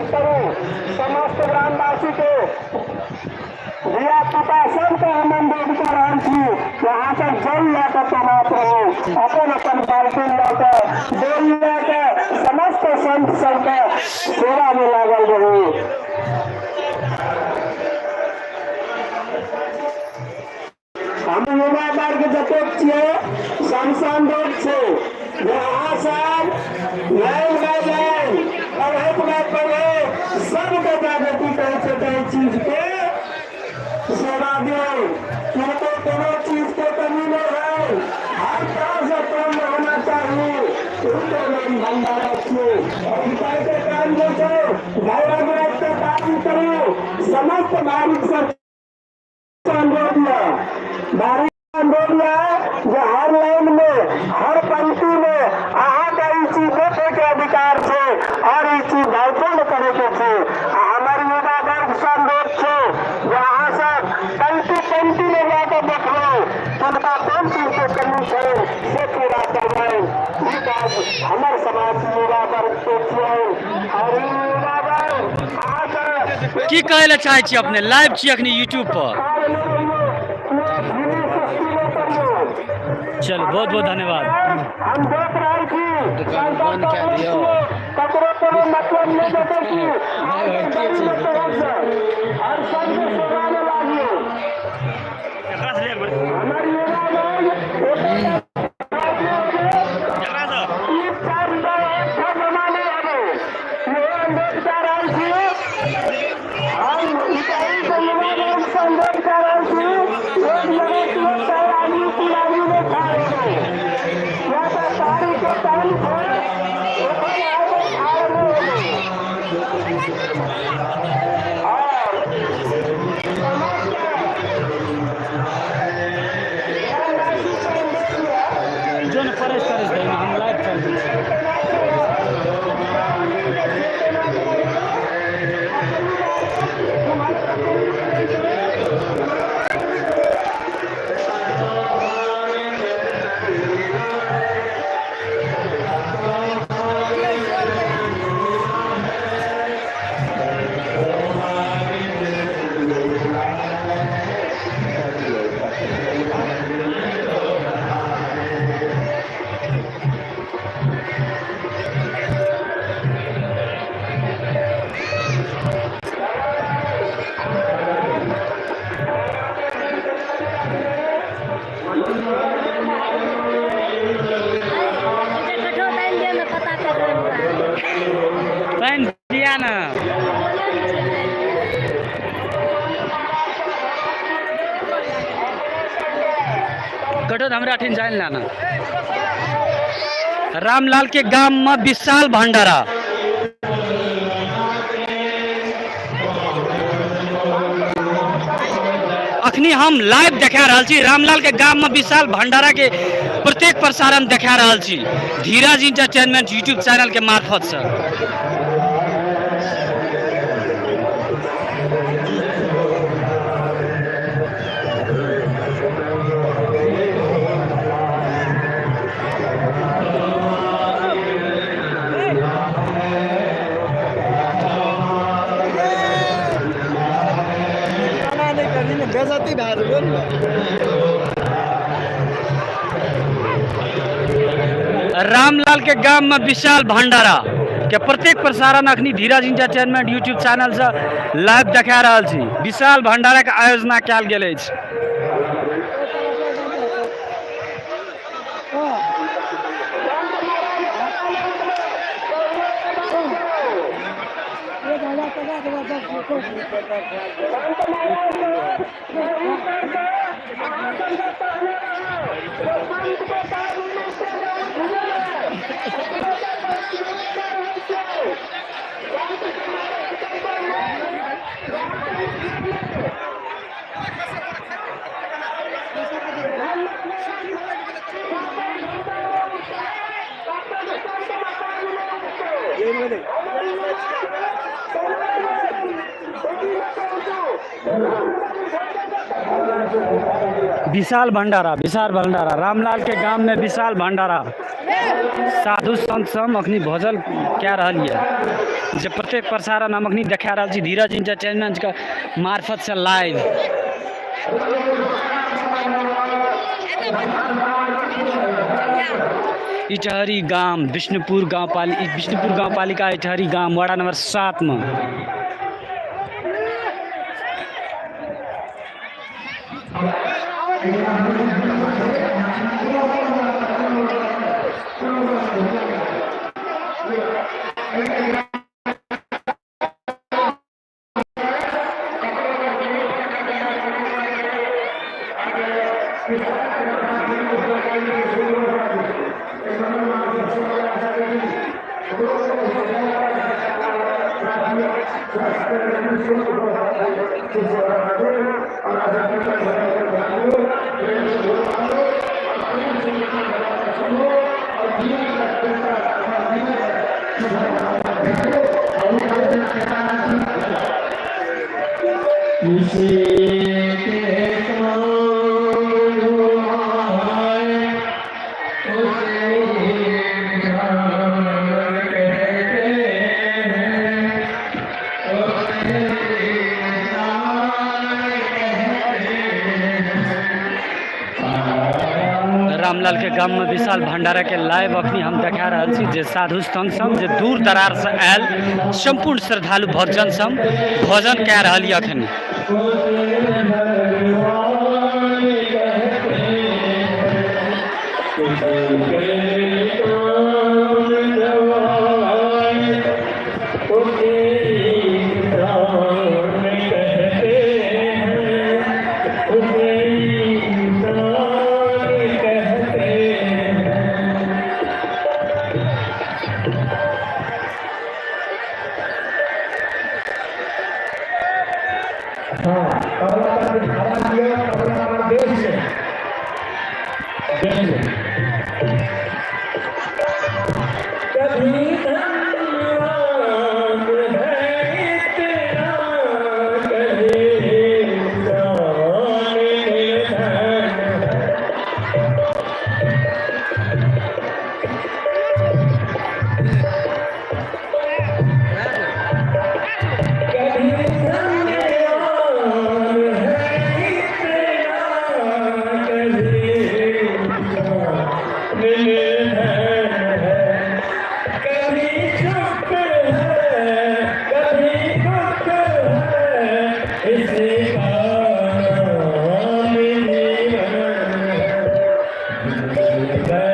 समस्त ग्रामवासी के धिया पुता सबके हम अनुरोध कऽ रहल छी जे अहाँ सब जल लऽ कऽ तैनात रहू, अपन अपन बाल्टीन लऽ कऽ, डोल लऽ कऽ समस्त संत सबके सेवा में लागल रहू। हम युवा वर्ग जतेक छियै सबसँ अनुरोध छै जे अहाँ सब लाइन बाय लाइन, पढ़ैत बाय पढ़ैत सबके जागृति कहै छै तऽ एहि चीजके सेवा दियौ। किनको कोनो चीजके कमी नहि होइ, हर तरहसँ पूर्ण होना चाही। एहिके नाम भंडारा छियै। और के काम जे छै भैरव के काज करू। समस्त नागरिक सब अनुरोध यऽ, भारी अनुरोध यऽ जे हर लाइन में, हर पंक्ति में अहाँके ई चीज देखे के अधिकार छै और ई चीज भरपूर करे के छै। आ हमर युवा वर्ग से अनुरोध छै जे अहाँ सब पंक्ति पंक्ति में जाके देखबै किनका कोन चीज के कमी छै, से पूरा करबै। ई काज हमर समाज युवा वर्ग के छियै और ई युवा वर्ग अहाँ सब की कहै लए चाहै छी अपने? लाइव छी अखनी यूट्यूब पर। चलू, बहुत बहुत धन्यवाद। हम देख रहल छी दुकान बंद कए दियौ। ककरो कोनो मतलब नहि देखै छी। हर संघ सेवा में लागियो। हमर युवा वर्ग तीन चार रुपया एक जमा नहि आबै, इहो अनुरोध कए रहल छी। हम इटाई से युवा वर्ग से अनुरोध कए रहल छी, एक जगह तीन चार आदमी, तीन आदमी नहि खा रहल, किया तऽ साड़ी के टाइम छै, एखन आबै खाय नहि हेबै। और समस्त ग्रामवासी से अनुरोध यऽ जो ने परेश तरेश दै, हम लाइव चलबै छी। पानि दिया ने। कटो हमरा ठिन जानि लाना। रामलाल के गाम में विशाल भंडारा। अखनी हम लाइव देखा रहल छी, रामलाल के गाम में विशाल भंडारा के प्रत्येक प्रसारण देखा रहल छी धीरज इंटरटेनमेंट यूट्यूब चैनल के मार्फत से। बेजती भए जेबै ने। रामलाल के गाम में विशाल भंडारा के प्रत्येक प्रसारण अखनी धीरज इंटरटेनमेंट यूट्यूब चैनल से लाइव देखा रहल छी। विशाल भंडारा के आयोजना कयल गेल अछि। विशाल भंडारा, विशाल भंडारा, रामलाल के गाम में विशाल भंडारा। साधु संत सब अखनी भजन कए रहल ये, जे प्रत्येक प्रसारण हम अखनी देखा रहल छी धीरज इंटरटेनमेंट के मार्फत से लाइव। इटहरी गाम, विष्णुपुर गाँव पाली, विष्णुपुर गाँव पालिका इटहरी गाम, वार्ड नंबर 7 में। रामलाल के गाम में विशाल भंडारा के लाइव अखनी हम देखा रहल छी, जे साधु संत सब जे दूर दरार से आयल संपूर्ण श्रद्धालु भक्तजन सब भजन कए रहल ये अखनी।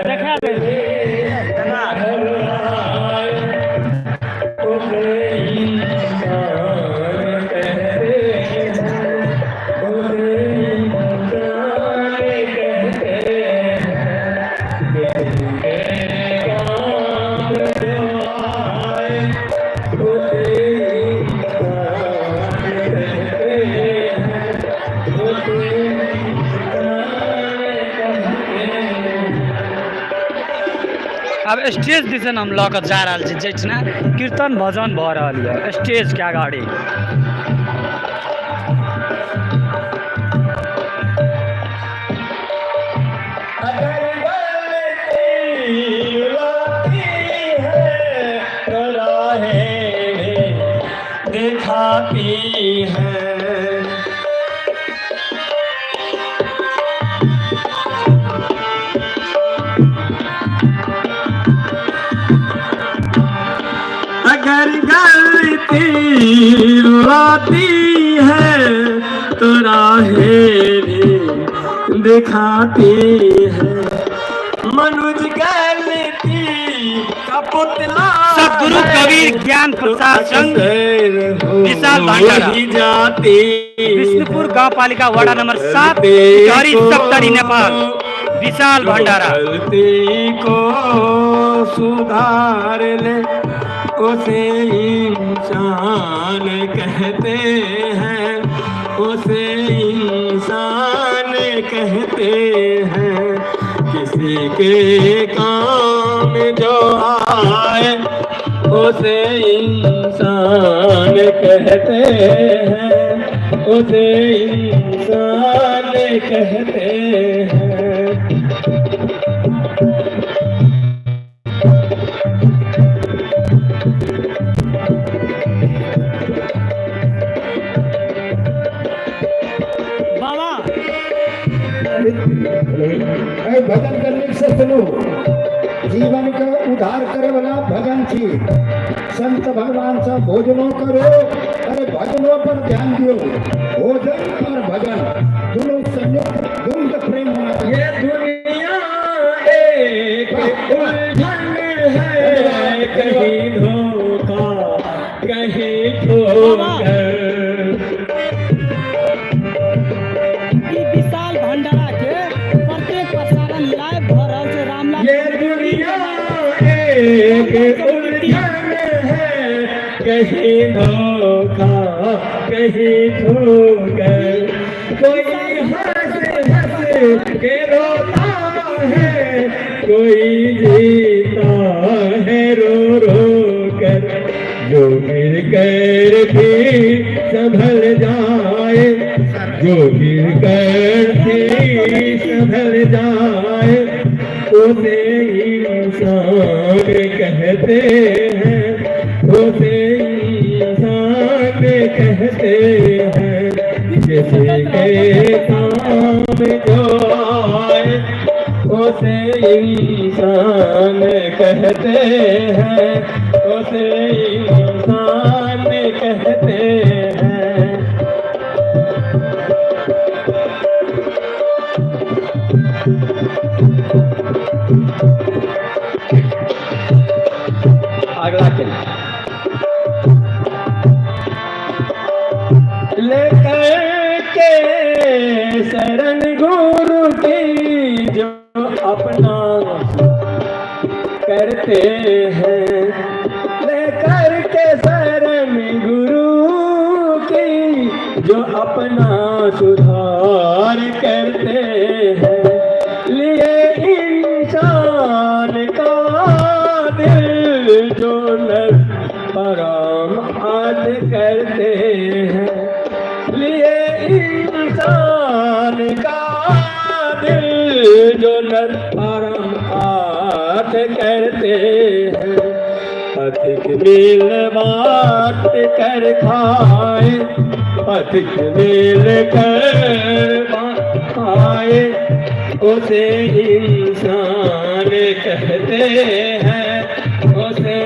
देखा दे। अब स्टेज दिसन हम लऽ कऽ जा रहल छी, जाहिठिना कीर्तन भजन भऽ रहल यऽ स्टेज के अगाड़ी। दिखाती है अगर गलती रुलाती है तो राहें भी दिखाती है। मनुज गलती का पुतला सदगुरु कबीर ज्ञान प्रसाद संघ विशाल भंडारा जाती विष्णुपुर गाउँपालिका वडा नम्बर 7 इटहरी सप्तरी नेपाल। विशाल भण्डारा। गलती को सुधार ले उसे इंसान कहते हैं, उसे इंसान कहते हैं। किसी के काम जो आए उसे इंसान कहते हैं, उसे इंसान कहते हैं। बाबा। एहि भजन के नीक से सुनू। जीवन के उद्धार करे वाला भजन छी। संत भगवान से भोजनो करो, अरे भजनों पर ध्यान दियो। भोजन और भजन दोनों संयुक्त, दोनों के प्रेम होना चाहिए। ये दुनिया एक उलझन है, कहीं धोखा कहीं ठोकर। ई विशाल भंडारा के प्रत्येक प्रसारण लाइव भऽ रहल छै रामलाल। ये दुनिया एक उलझन है, कहीं धोखा कहीं ठोकर। कोई हंस हंस के रोता है, कोई जीता है रो रो कर। जो गिर कर भी संभल जाए, जो गिर कर भी संभल जाए, उसे इंसान कहते हैं, उसे इंसान कहते हैं। किसी के काम जो आए, उसे इंसान कहते हैं, उसे इंसान कहते हैं। अगला के लेकर के शरण गुरु की जो अपना करते हैं, लेकर के शरण गुरु की जो अपना सुधार करते हैं, लिए इंसान का दिल जो नर परम आद करते हैं, लिए इंसान का दिल जो नर परम आत करते हैं। पथिक मिल बात कर खाए, पथिक मिल कर बात खाए, उसे इंसान कहते हैं, उसे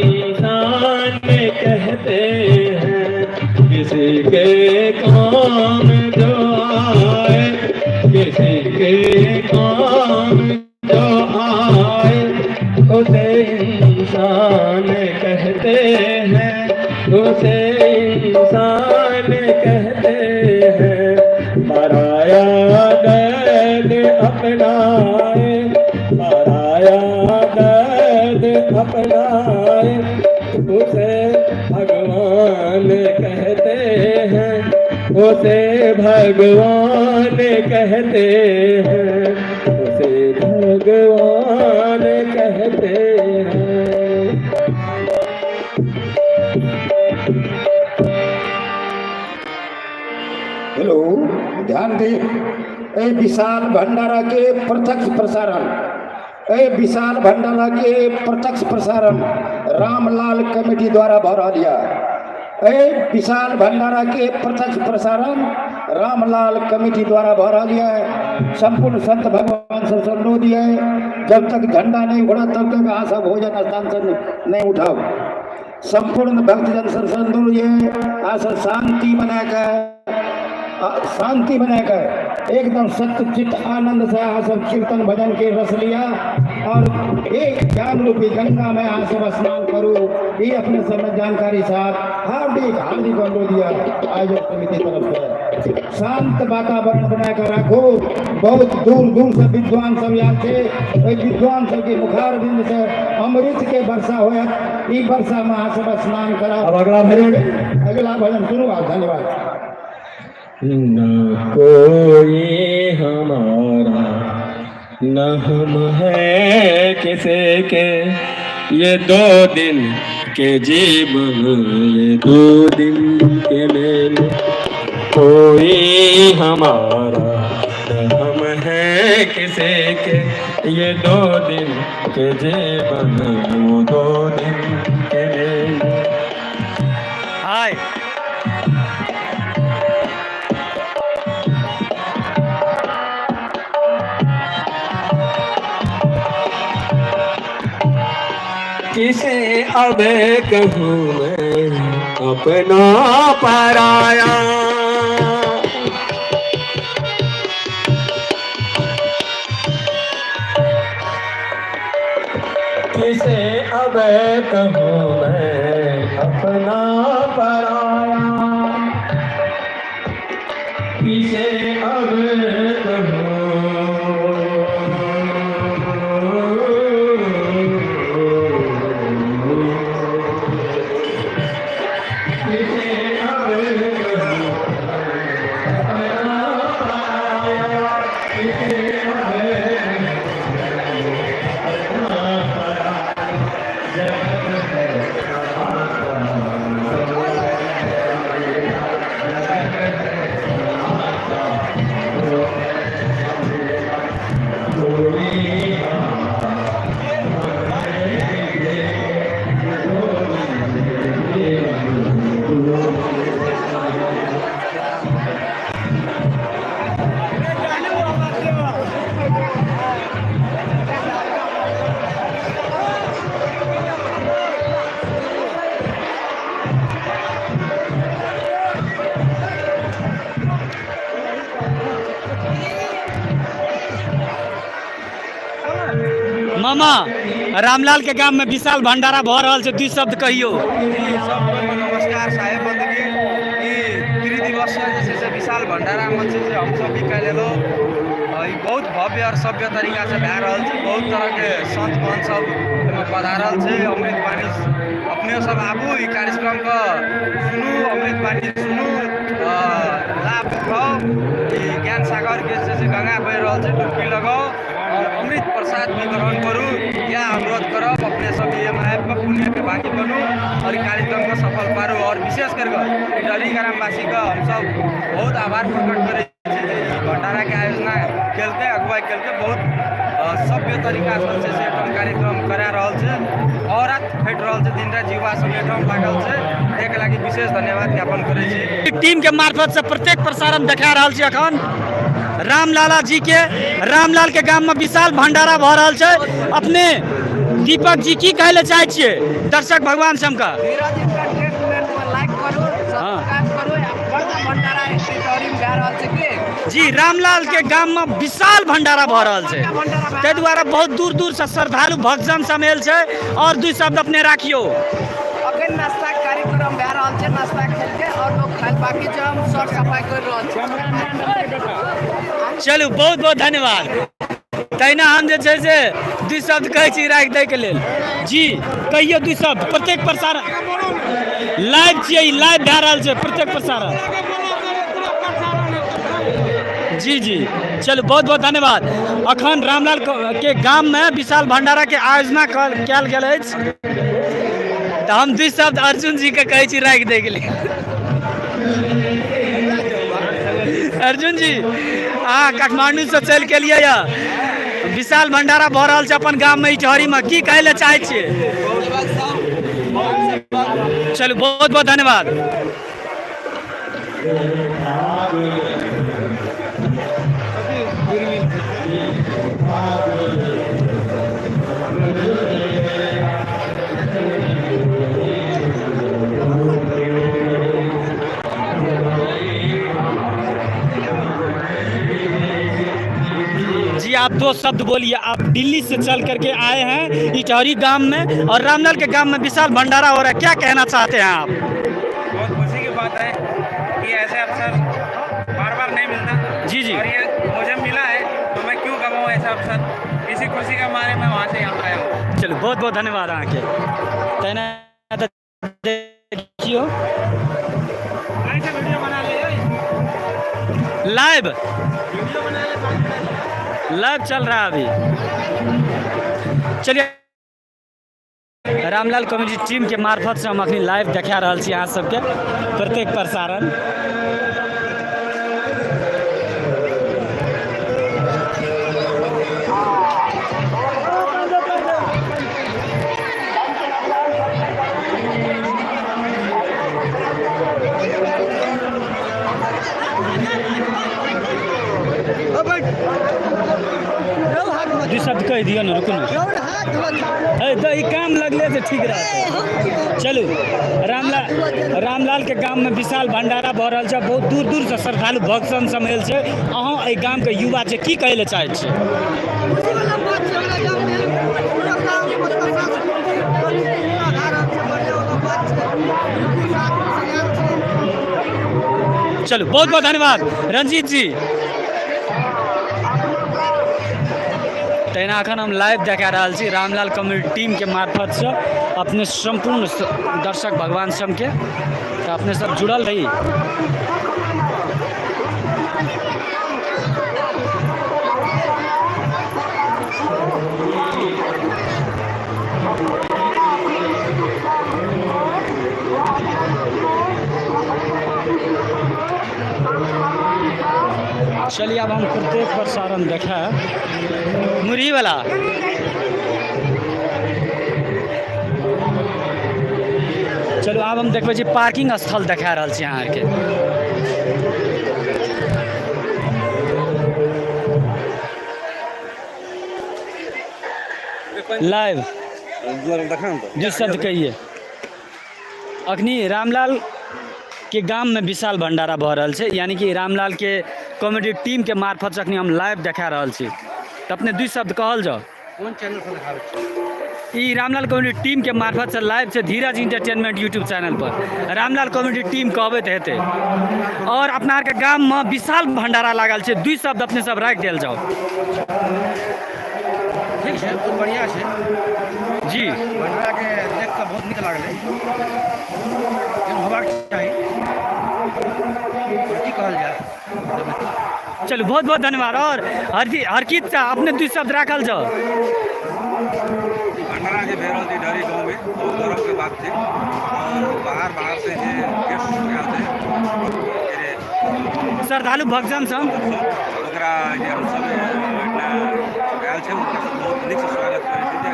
इंसान कहते हैं। किसी के काम जो आए, किसी के काम जो आए, उसे इंसान कहते हैं, उसे इंसान कहते हैं। पराया दर्द अपनाए, पराया दर्द अपनाए, उसे भगवान कहते हैं, उसे भगवान कहते हैं, उसे भगवान कहते हैं। हेलो, ध्यान दे। एहि विशाल भंडारा के प्रत्यक्ष प्रसारण, एहि विशाल भंडारा के प्रत्यक्ष प्रसारण रामलाल कमेटी द्वारा भऽ रहल यऽ। एहि विशाल भंडारा के प्रत्यक्ष प्रसारण रामलाल कमेटी द्वारा भऽ रहल यऽ। संपूर्ण संत भगवान से अनुरोध यऽ, जब तक झंडा नहीं उड़त तब तक अहाँ सब भोजन स्थान से नहीं उठब। संपूर्ण भक्तजन से अनुरोध यऽ, अहाँ सब शांति बनाके, शांति बनाकर एकदम सत्य चित्त आनंद से अहाँ सब कीर्तन भजन के रस लिया और एक ज्ञान रूपी गंगा में अहाँ सब स्नान करू। ये अपने सब जानकारी साथ हार्दिक हार्दिक अनुरोध दिया आयोजक समिति तरफ से। शांत वातावरण बनाकर राखू। बहुत दूर दूर से विद्वान सब आयल छै। ओहि विद्वान सबके मुखारबिंद से अमृत के वर्षा होयत। ई वर्षा में अहाँ सब स्नान कराउ। अब अगला भजन। अगला भजन सुनू आप। धन्यवाद। न कोई हमारा, न हम है किसी के। ये दो दिन के जीवन, ये दो दिन के मेले, कोई हमारा न हम है किसी के, ये दो दिन के जीवन, वो दो दिन के मेले। हाय। किसे अब कहूँ मैं अपना पराया, किसे अब कहूँ मैं अपना पराया, किसे अब कहूँ, किसे अब कहूँ अपना पराया, किसे अब अपना पराया, जगत है मामा, रामलाल के गाम में विशाल भंडारा भऽ रहल छै, दू शब्द कहियौ। सबको नमस्कार, साहेब बंदगी। ई त्रिदिवसीय जे छै से विशाल भंडारामे छै से हमसब भी काल्हि एलहुँ। ई बहुत भव्य और सभ्य तरीकासँ भए रहल छै। बहुत तरहके संत महंत सब एहिमे पधारल छै। अमृत वाणी अपने सब आबू, ई कार्यक्रमके सुनू, अमृत वाणी सुनू, लाभ उठाउ। ई ज्ञान सागरके जे छै से गंगा बहि रहल छै, डुबकी लगाउ और अमृत प्रसाद भी ग्रहण करू। इएह अनुरोध करब, अपने सब एहिमे आबिकऽ पुण्यके भागी बनू और ई कार्यक्रमके सफल पारू। और विशेष करिकऽ इटहरी ग्रामवासीके हमसब बहुत आभार प्रकट करै छी जे ई भण्डाराके आयोजना केलकै, अगुवाई केलकै। बहुत सभ्य तरीकासँ जे छै से एहिठाम कार्यक्रम करा रहल छै। औरत खटि रहल छै, दिन राति युवा सब एहिठाम लागल छै। एहिके लागि विशेष धन्यवाद ज्ञापन करै छी। टीम के मार्फत से प्रत्येक प्रसारण देखा रहल छी अखन रामलाला जी के, रामलाल के गाम में विशाल भंडारा भऽ रहल छै। अपने दीपक जी की कहै लए चाहै छियै दर्शक भगवान सबके? धीरज एंटरटेनमेंट पर लाइक करू, सब्सक्राइब करू। आ बड़का भंडारा इटहरी में भए रहल छै की जी, रामलाल के गाम में विशाल भंडारा भऽ रहल छै, ताहि दुआरे बहुत दूर दूर से श्रद्धालु भक्तजन सब आयल छै। और दू शब्द अपने राखियौ। अखन नाश्ता के कार्यक्रम भए रहल छै, नाश्ता खेलके और लोग खायल बाकी छै, हम सर सफाई कर रहल छी। चलू, बहुत बहुत धन्यवाद। तहिना हम जे छै से दू शब्द कहै छी राखि दैके लेल। जी कहियौ दू शब्द। प्रत्येक प्रसारण लाइव छियै, ई लाइव भए रहल छै प्रत्येक प्रसारण। जी जी, चलू, बहुत बहुत धन्यवाद। अखन रामलाल के गाम में विशाल भंडारा के आयोजना कयल गेल अछि, तऽ हम दू शब्द अर्जुन जी के कहै छी राखि दैके लेल। अर्जुन जी, अहाँ काठमांडू से चलि के एलियै यऽ, विशाल भंडारा भऽ रहल छै अपन गाम में इटहरी में, की कहै लए चाहै छियै? चलू, बहुत बहुत धन्यवाद। जी आप दो शब्द बोलिए। आप दिल्ली से चल करके आए हैं इटहरी गांव में और रामलाल के गांव में विशाल भंडारा हो रहा है, क्या कहना चाहते हैं आप? बहुत खुशी की बात है कि ऐसे अवसर बार बार नहीं मिलता। जी, जी। और ये मुझे मिला है तो मैं क्यों गवाऊँ ऐसा अवसर। इसी खुशी के मारे मैं वहाँ से यहाँ आया हूँ। चलो, बहुत बहुत धन्यवाद अहाँके। तहिना तऽ देखियौ ऐसे वीडियो बना ले। लाइव लाइव चल रहा है अभी। चलिए, रामलाल कॉमेडी टीम के मार्फत से हम अखनी लाइव देखा रहल छी अहाँ सबके प्रत्येक प्रसारण। दू शब्द कहि दियौ ने, रुकू ने। हे तऽ ई काम लगले तऽ ठीक रहत। चलू, रामलाल रामलाल के गाम में विशाल भंडारा भऽ रहल छै, बहुत दूर दूर से श्रद्धालु भक्त संग सब आयल छै। अहाँ एहि गाम के युवा छै, की कहै लए चाहै छियै? खुशीवला बात छै, हमरा गाममे पूरा गाम मतलब सांस्कृतिक पूरा भए रहल छै, बढ़िआँवला बात छै, बिल्कुल आदमी सब आयल छै। चलू, बहुत बहुत धन्यवाद रंजीत जी। तहिना अखन हम लाइव देखा रहल छी रामलाल कम्युनिटी टीम के मार्फत से अपने सम्पूर्ण दर्शक भगवान सबके, तऽ अपने सब जुड़ल रही। चलिए अब हम प्रत्येक प्रसारण देखा मुरही वाला। चलू आब हम देखबै छी पार्किंग स्थल देखा रहल छी अहाँके। लाइव जी शब्द कहिए। अखनी रामलाल के गाम में विशाल भंडारा भऽ रहल छै, यानी कि रामलाल के कॉमेडी टीम के मार्फत से अखनी हम लाइव देखा रहल छी। तऽ अपने दू शब्द कहल जाओ। कोन चैनल पर देखाबै छी? ई रामलाल कॉमेडी टीम के मार्फत से लाइव छै धीरज इंटरटेनमेंट यूट्यूब चैनल पर। रामलाल कॉमेडी टीम कहबै तऽ हेतै। और अपना आरके गाम में विशाल भंडारा लागल छै, दू शब्द अपने सब राखि देल जाओ। ठीक छै, बहुत बढ़िआँ छै जी। भंडाराके देख कऽ बहुत नीक लागलै, एहन होबाक चाही, की कहल जाय। चलू, बहुत बहुत धन्यवाद। और हरकीत सा अपने दू शब्द राखल जाओ। भंडारा जे भए रहल छै डहरी गाँवमे बहुत गौरवके बात छै, और बाहर बाहर से जे गेस्ट आयल छै श्रद्धालु भक्तजन सब ओकरा जे हमसब एहिना आयल छै हुनका सब बहुत नीकसँ स्वागत करै छै जे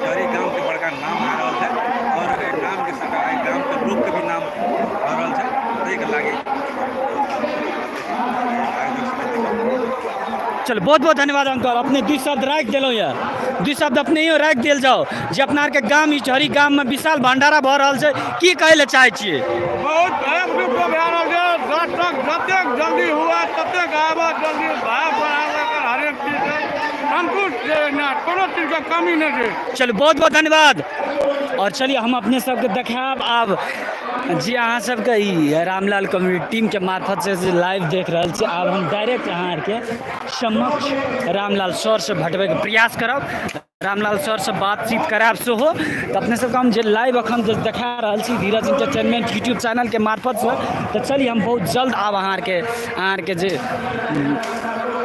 डहरी गामके बड़का नाम भए रहल छै, और एहि नामके संग एहि गामके लोकके भी नाम भए रहल छै, ताहिके लागि। चलो, बहुत बहुत धन्यवाद अंकल, अपने दू शब्द राखि देलहुँ यऽ। दू शब्द अपने राखि देल जाओ जे अपना आरके गाम इटहरी गाममे विशाल भंडारा भऽ रहल छै, की कहै लए चाहै छियै? बहुत भव्य रूपसँ भए रहल छै, दर्शक जतेक जल्दी हुए ततेक आबऽ, जल्दी भाव बढ़ाबै, हरेक चीज संतुष्ट छै, कोनो चीजके कमी नहि छै। चलू, बहुत बहुत धन्यवाद। और चलिए हम अपने सबके देखायब आब जी अहाँ सबके ई रामलाल कम्युनिटी टीम के मार्फत से जे लाइव देख रहल छी। आब हम डायरेक्ट अहाँ आरके समक्ष रामलाल सर से भेटबैके प्रयास करब, रामलाल सर से बातचीत करायब सेहो। तऽ अपने सबके हम जे लाइव अखन जे देखा रहल छी धीरज इंटरटेनमेंट यूट्यूब चैनल के मार्फत से, तऽ चलिए हम बहुत जल्द आब अहाँ आरके जे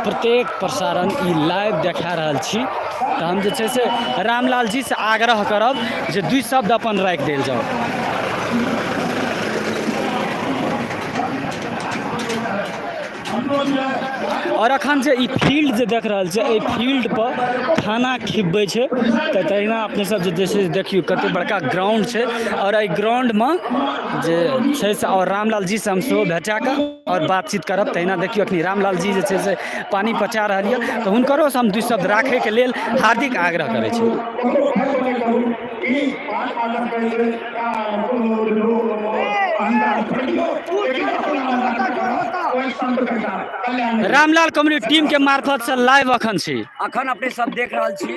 प्रत्येक प्रसारण ई लाइव देखा रहल छी, तऽ हम जे छै से रामलाल जी से आग्रह करब जे दू शब्द अपन राखि देल जाउ। और अखन जे ई फील्ड जे देख रहल छै, एहि फील्ड पर खाना खिबै छै, तऽ तहिना अपने सब जे छै देखियौ कते बड़का ग्राउंड छै, और एहि ग्राउंडमे जे छै से और रामलाल जी से हम सेहो भेटा कऽ और बातचीत करब। तहिना देखियौ अखनी रामलाल जी जे छै से पानि पचा रहल यऽ, तऽ हुनकरो से हम दू शब्द राखैके लेल हार्दिक आग्रह करै छी। रामलाल कॉमेडी टीम के मार्फत से लाइव अखन छी। अखन अपने सब देख रहल छी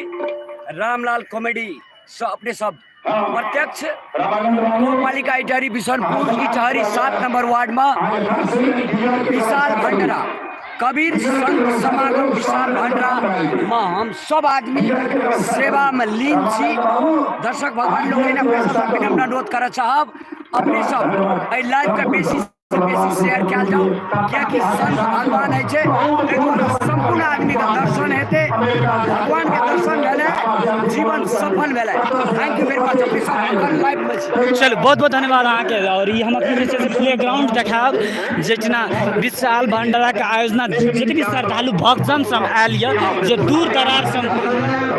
रामलाल कॉमेडी से अपने सब प्रत्यक्ष गाउँपालिका इटहरी बिसनपुर इटहरी 7 नंबर वार्ड में विशाल भंडारा कबीर संत समागम विशाल भंडारा में हम सब आदमी सेवा में लीन छी। दर्शक भगवान लोग अपने सब विनम्र अनुरोध करऽ चाहब, अपने सब एहि लाइव के बेसी बेसी शेयर कयल जाउ, कियाकि संत भगवान होइ छै, ताहि दुआरे सम्पूर्ण आदमीके दर्शन हेतै। भगवानके दर्शन भेलै, जीवन सफल भेलै। Thank you very much. अपने सब एखन लाइवमे छी। चलू, बहुत बहुत धन्यवाद अहाँके। आओर ई हम अखन जे छै से प्ले ग्राउंड देखायब, जाहिठिना विशाल भंडाराके आयोजना जते भी श्रद्धालु भक्तजन सब आयल यऽ, जे दूर दराज सँ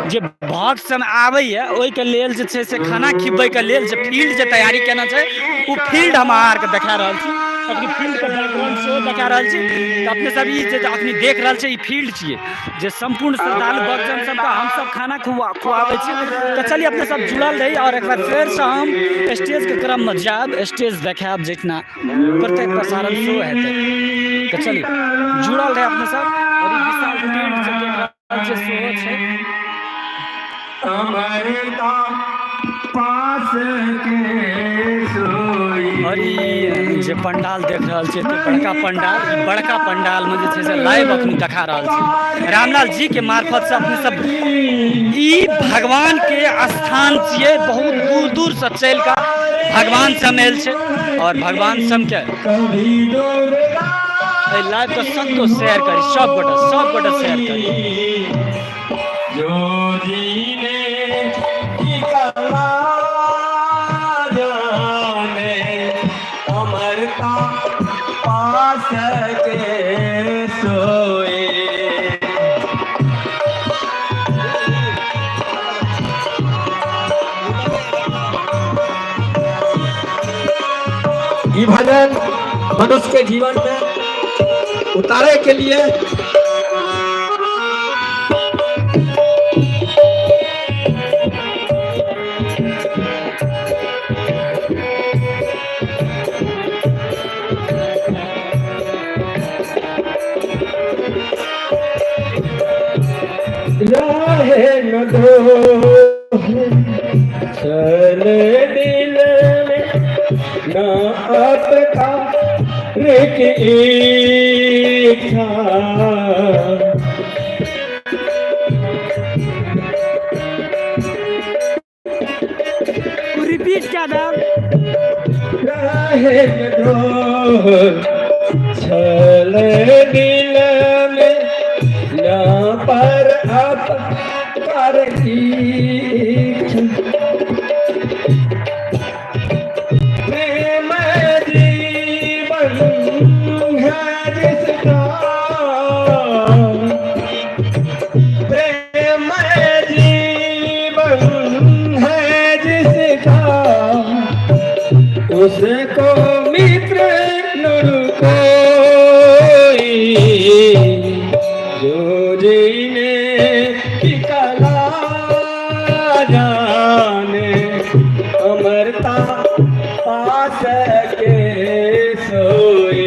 जे भक्त सब आबैए, ओहिके लेल जे छै से खाना खिबैके लेल जे फील्ड जे तैयारी केने छै, ओ फील्ड हम अहाँ आरके देखा रहल छी। अखनी फील्डके बैकग्राउंड सेहो देखा रहल छी। तऽ अपने सब ई जे अखनी देख रहल छी, ई फील्ड छियै जे सम्पूर्ण श्रद्धालु भक्तजन सबके हमसब खाना खुआबै छी। तऽ चलिए, अपने सब जुड़ल रही आओर एक बार फेरसँ हम स्टेजके क्रममे जायब, स्टेज देखायब जहिना प्रत्येक प्रसारण सेहो हेतै। तऽ चलिए, जुड़ल रही अपने सब। आओर ई विशाल टेंट जे देख रहल छियै सेहो छै। अमरता पास के सोई। आओर ई जे पंडाल देख रहल छियै, एते बड़का पंडाल, ई बड़का पंडाल में जे छै से लाइव अखनी देखा रहल छी रामलाल जी के मार्फत से अपने सब। ई भगवान के स्थान छियै, बहुत दूर दूर से चलि कऽ भगवान सब आयल छै आओर भगवान सबके एहि लाइव के सबको शेयर करी, सब गोटा, सब गोटा शेयर करी। जो जीने की कला जाने, अमरता पा सके सोए। ये भजन मनुष्य के जीवन में उतारे के लिए रहे न दो चल दिल में न आपका की इच्छा। रिपीट क्या दाम। रहे न द्रोह छल दिल में न पर अपकार की इच्छा। प्रेम जीवन है जिसका, प्रेम जीवन है जिसका, उसको मित्र नर कोई। जो जीने की कला जाने, अमरता पा सके सोए।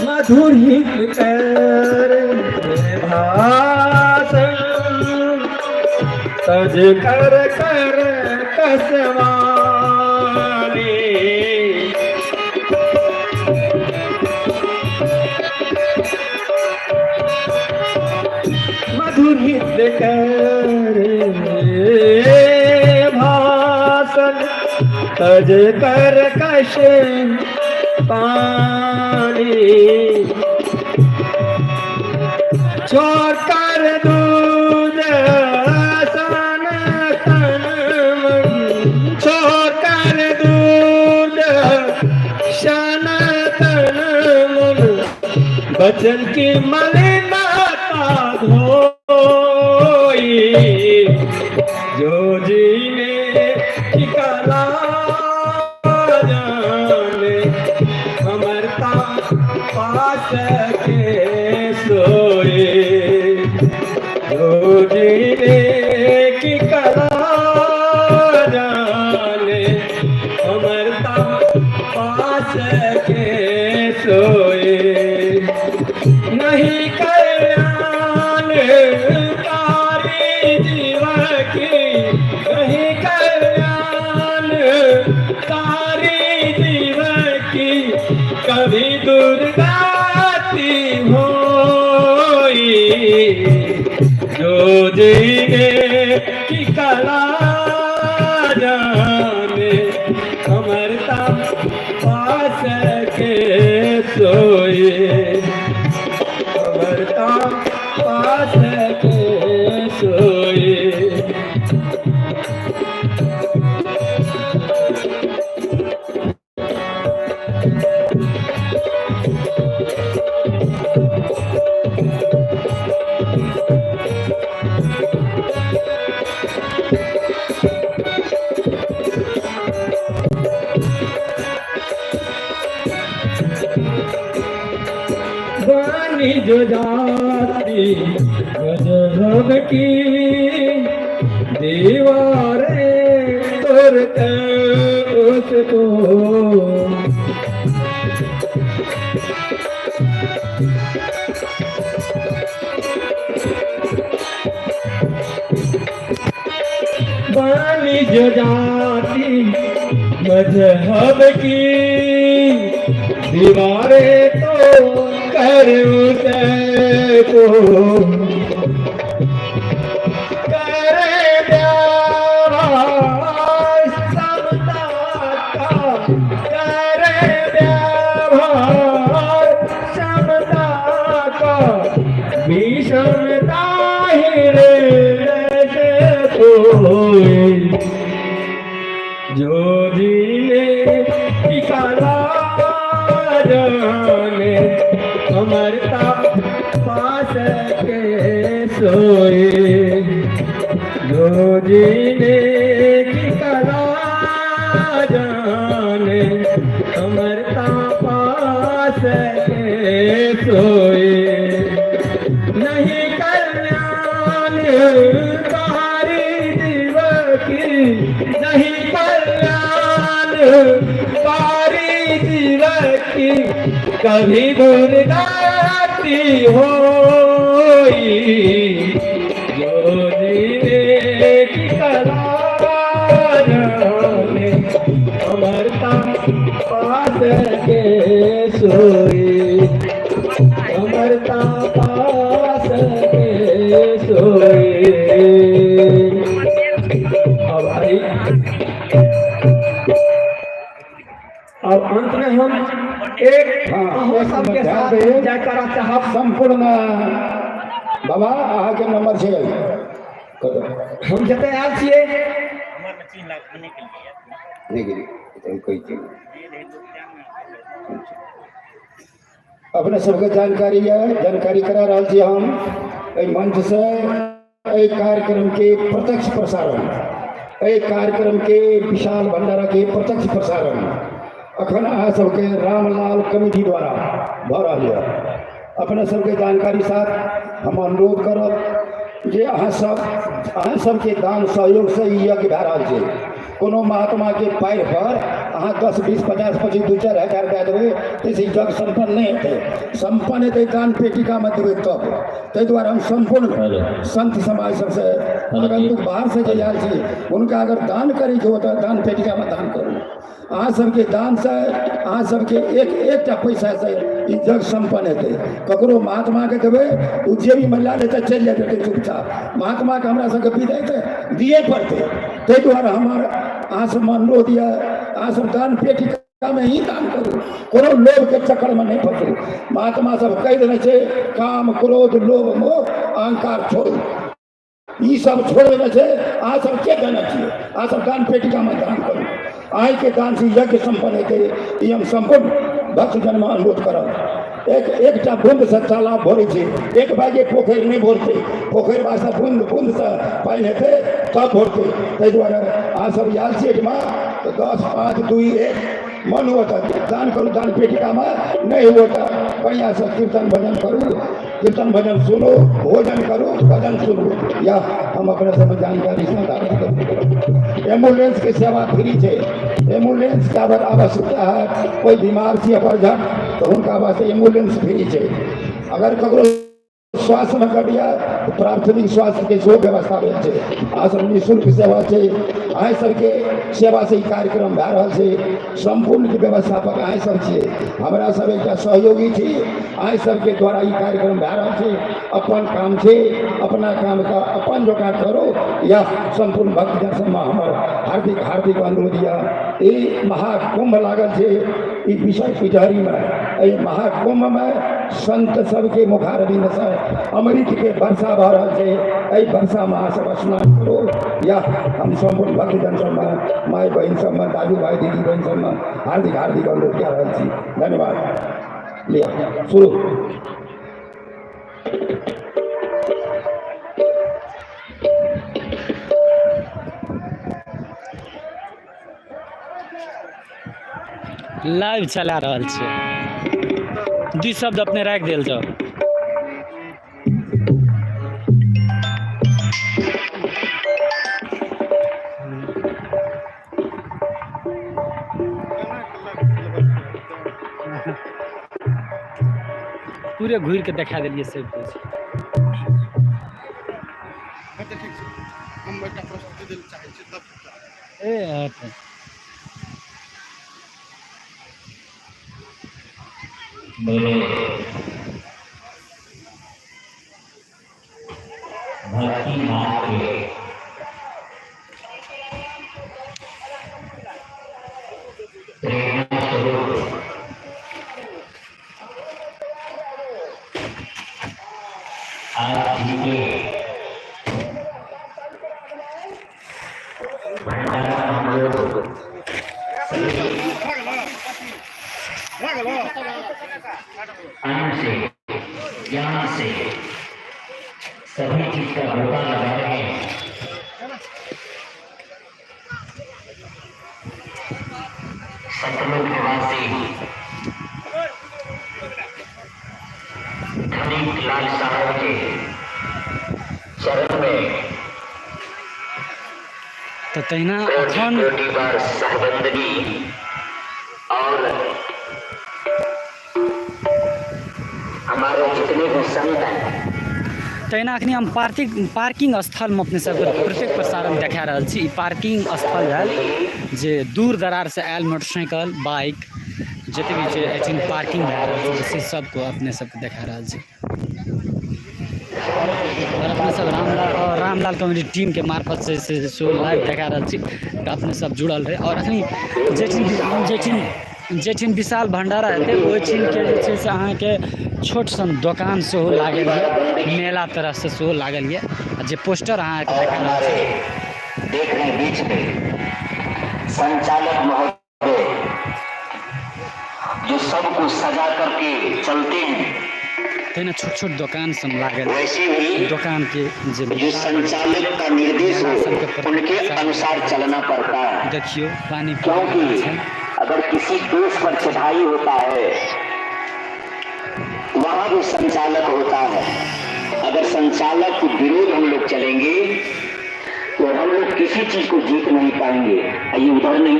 मधुर हित कर भाषण, तज कर कर कसवानी। मधुर हित कर भाषण, तज कर कश पानी। छोड़ कर दूध सन तन मन, छोड़ कर दूध शन तन मन, बचन की मलिनता धोई। जो जीने की कला जाने, अमरता पा सके सोए। जो जीने की कला जाने, अमरता पा सके सोए। की कभी दुर्गति होई, जो जीने की कला जाने, अमरता पा सके सोई, अमरता पा सके सोई। वाणी जो जाती मजहब की, दीवारें तोड़ते उसको। वाणी जो जाती मजहब की, दीवारें तो कर उसको। करे व्यवहार समता का, करे व्यवहार समता का, विषमता हृदय से कोई, जो जीने की कला जाने, अमरता पा सके सोए, जो जीने की कला जाने, अमरता पा सके सोए। नहीं कल्याण कारी जीव की, नहीं कल्याण कारी जीव की, कभी दुर्गति होई, जो जीने की कला जाने, अमरता पा सके सोई, अमरता पा सके सोई। अब आई, अब अंत में हम एक अहूँ एक सबके नंबर साथ ध्यान दे। जयकारा चाहब। सम्पूर्ण बाबा, अहाँके नंबर छै कतऽ? हम जतऽ आयल छियै। नहि गेली तऽ हम कहै छी। अपने सबके जानकारी यऽ, जानकारी करा रहल छी हम एहि मंचसँ। एहि कार्यक्रमके प्रत्यक्ष प्रसारण, एहि कार्यक्रमके विशाल भंडाराके प्रत्यक्ष प्रसारण अखन अहाँ सबके रामलाल कमिटी द्वारा भऽ रहल यऽ। अपने सबके जानकारी साथ हम अनुरोध करब जे अहाँ सबके दान सहयोगसँ ई यज्ञ भए रहल छै। कोनो महात्माके पैर पर अहाँ 10, 20, 50, 25, 2-4 हजार दए देबै, ताहिसँ ई यज्ञ सम्पन्न नहि हेतै। सम्पन्न हेतै दान पेटिकामे देबै तब। ताहि दुआरे हम सम्पूर्ण संत समाज सबसँ, आगंतुक बाहरसँ जे आयल छी, हुनका अगर दान करैके हो तऽ दान पेटिकामे दान करू। अहाँ सबके दानसँ, अहाँ सबके एक एकटा पैसासँ ई यज्ञ सम्पन्न हेतै। ककरो महात्माके देबै, ओ जेबीमे लए लेतै, चलि जेतै चुपचाप। महात्माके हमरा सबके विदाइ तऽ दिए पड़तै। ताहि दुआरे हमर अहाँ सबमे अनुरोध यऽ, अहाँ सब दान पेटिकामे ही दान करू, कोनो लोभके चक्करमे नहि फंसू। महात्मा सब कहि देने छै, काम, क्रोध, लोभ, मोह, अहंकार छोड़ू। ई सब छोड़ देने छै। अहाँ सब के देने छियै? अहाँ सब दान पेटिकामे दान करू। अहीँके दानसँ यज्ञ सम्पन्न हेतै। ई हम सम्पूर्ण भक्तजनमे अनुरोध करब। एक एकटा बून्दसँ तालाब भरै छै, एक बागे पोखरि नहि भरतै। पोखरि वास्ते बून्द बून्दसँ पानि हेतै तब भरतै। ताहि दुआरे अहाँ सब आयल छी एहिठमा तऽ 10, 5, 2, 1 मन हुए तऽ दान करू दान पेटिकामे, नहि हुए तऽ बढ़िआँसँ कीर्तन भजन करू, कीर्तन भजन सुनू, भोजन करू, भजन सुनू। या हम अपने सब जानकारी से करू। एम्बुलेंस के सेवा फ्री छै। एम्बुलेंस के अगर आवश्यकता है, कोई बीमार छी अपरझट, तऽ हुनका वास्ते एम्बुलेंस फ्री छै। अगर ककरो स्वास्थ्य में घटिया, प्राथमिक स्वास्थ्य के सेहो व्यवस्था भेल छै। अहाँ सब निःशुल्क सेवा छै। अहाँ सबके सेवा से ई कार्यक्रम भए रहल छै। सम्पूर्ण के व्यवस्थापक अहाँ सब छियै, हमरा सब एकटा सहयोगी छी। अहाँ सबके द्वारा ई कार्यक्रम भए रहल छै। अपन काम छै, अपना काम का अपन जकाँ करो। यह सम्पूर्ण भक्तजन सबमे हमर हार्दिक हार्दिक अनुरोध यऽ। ई महाकुम्भ लागल छै ई विषय पिटहरीमे। एहि महाकुम्भमे संत सबके मुखारविन्दसँ अमृतके वर्षा भऽ रहल छै। एहि वर्षामे अहाँ सब स्नान करू। यह हम सम्पूर्ण भक्तजन सबमे, माय बहिन सबमे, दाजू भाई दीदी बहिन सबमे हार्दिक हार्दिक अनुरोध कए रहल छी। धन्यवाद। लिअ शुरू। लाइव चला रहल छै। दू शब्द अपने राखि देल जाउ। पूरे घुरि के देखा देलियै सब कुछ। हम एकटा प्रस्तुति दै चाहै छी तब। ए अच्छा। मेरे भक्ति मार्ग के प्रेरणा स्वरूप आप जी के भंडारा हम लोग अन्न से, ज्ञान से सभी चीज का गोता लगा रहे हैं। सतलोक निवासी धनिक लाल साहब के चरण में तऽ तहिना कोटि अखन कोटि बार सहबंदगी और हमारे जितने भी संत हैं। तहिना अखनी हम पार्किंग स्थलमे अपने सबके प्रत्येक प्रसारण देखा रहल छी। ई पार्किंग स्थल भेल जे दूर दरारसँ आयल मोटरसाइकिल, बाइक जते भी छै एहिठाम पार्किंग भए रहल छै, से सबको अपने सबके देखा रहल छी। और अपने सब रामलाल और रामलाल कॉमेडी टीम के मार्फत से सेहो लाइव देखा रहल छी, तऽ अपने सब जुड़ल रहे। और अखनी जेठिन विशाल भंडारा हेतै ओहिठिनके जे छै से अहाँके छोट सन दोकान सेहो लागल यऽ, मेला तरह से सेहो लागल यऽ। आ जे पोस्टर अहाँके और देखा रहल हमारे छै। देख रहे हैं बीच में संचालक महोदय जो सबको सजा करके चलते हैं। तहिना छोट छोट दोकान सब लागल वैसे ही दोकान के जे जो संचालक का निर्देश मेला हो सबके प्रति उनके अनुसार चलना पड़ता है। देखियौ पानी क्योंकि छै। अगर किसी देश पर चढ़ाई होता है वहां जो संचालक होता है, अगर संचालक के विरोध हम लोग चलेंगे तो हम लोग किसी चीज को जीत नहीं पाएंगे। ये उधर नहीं,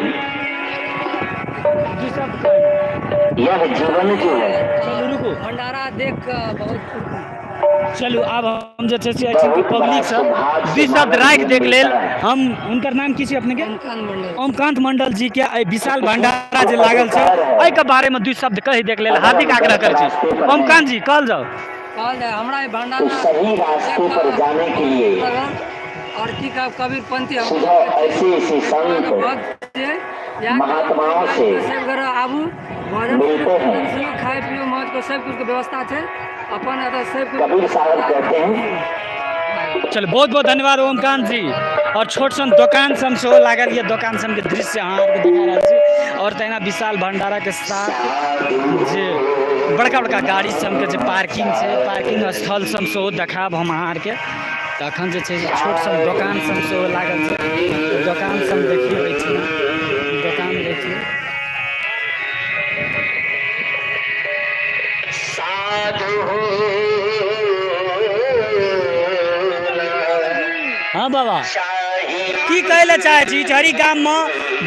यह जीवन जो है। चलू रुकू। भंडारा देख कऽ बहुत चलू आब हम जे छै से एहिठामके बहुत बड़ा पब्लिक सब सौभाग्य दू से शब्द मानव राखि जीवन दैके लेल मिलता है। हम हुनकर नाम की छै अपनेके? ओमकान्त मंडल। ओमकान्त मंडल जी के एहि विशाल भंडारा जे लागल छै एहिके बारेमे दू शब्द कहि दैके लेल हार्दिक आग्रह करै छी। ओमकान्त जी कहल जाउ। कहल जाय हमरा ई तो भंडारा सही रास्ते पर जाने के लिए और की कहब कबीर पंथी हम सुझाव ऐसे ऐसे संत भक्त छियै। इएह महात्माओं से सब गोरा आबू, भोजन मिलते हैं। खाय पियो मौज के सब कुछ के व्यवस्था छै। अपन एतऽ सब कुछ। कबीर साहब कहते हैं। चलू बहुत बहुत धन्यवाद ओमकान्त जी। और छोट सन दोकान सब सेहो लागल यऽ, दोकान सबके दृश्य अहाँ आरके देखा रहल छी। और तहिना विशाल भंडारा के साथ जे बड़का बड़का गाड़ी सबके जे पार्किंग छै, पार्किंग स्थल सब सेहो देखायब हम अहाँ आरके। तऽ अखन जे छै से छोट सन दोकान सब सेहो लागल छै, दोकान सब देखियौ एहिठिना दोकान देखियौ। हाँ बाबा की कहै लए चाहै छी? इटहरी गाममे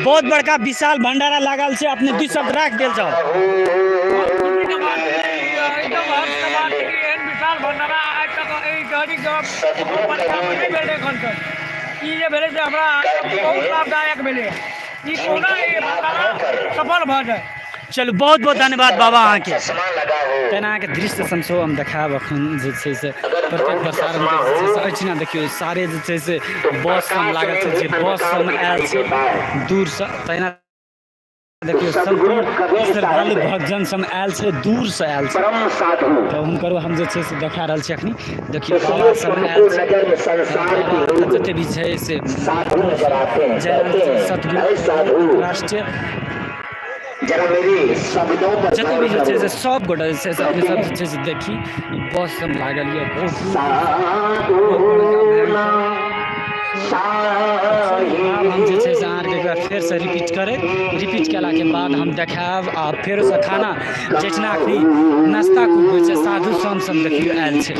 बहुत बड़का विशाल भंडारा लागल छै, अपने दू शब्द राखि देल जाउ। एकदम हर्ष के बात छै कि एहन विशाल भंडारा आइ तक एहि इटहरी गाम गाउँपालिकामे नहि भेल एखन तक। ई जे भेलै से हमरा बहुत लाभदायक भेलै। ई कोना ई भंडारा सफल भऽ जाय। चलू, बहुत बहुत धन्यवाद बाबा अहाँके। तेना अहाँके दृश्य सब सेहो हम देखायब अखन जे छै से प्रत्येक प्रसारणके जे छै से एहिठिना देखियौ, सारे जे छै से बस सब लागल छै, जे बस सबमे आयल छै दूरसँ। तहिना देखियौ, सम्पूर्ण श्रद्धालु भक्तजन सब आयल छै, दूरसँ आयल छै, तऽ हुनकर हम जे छै से देखा रहल छी अखनी। देखियौ, बाबा सब आयल छै, बाबा जते भी छै से जय सतगुरु राष्ट्रीय जते भी जे छै से सब गोटा जे छै से अपने सब जे छै से देखी। बस सब लागल यऽ बहुत दूर। आब हम जे छै से अहाँके एक बार फेरसँ रिपीट करैत, रिपीट कयलाके बाद हम देखायब। आ फेरोसँ खाना जहिना अखनी नाश्ता खूब होइ छै, साधु संत सब देखियौ आयल छै।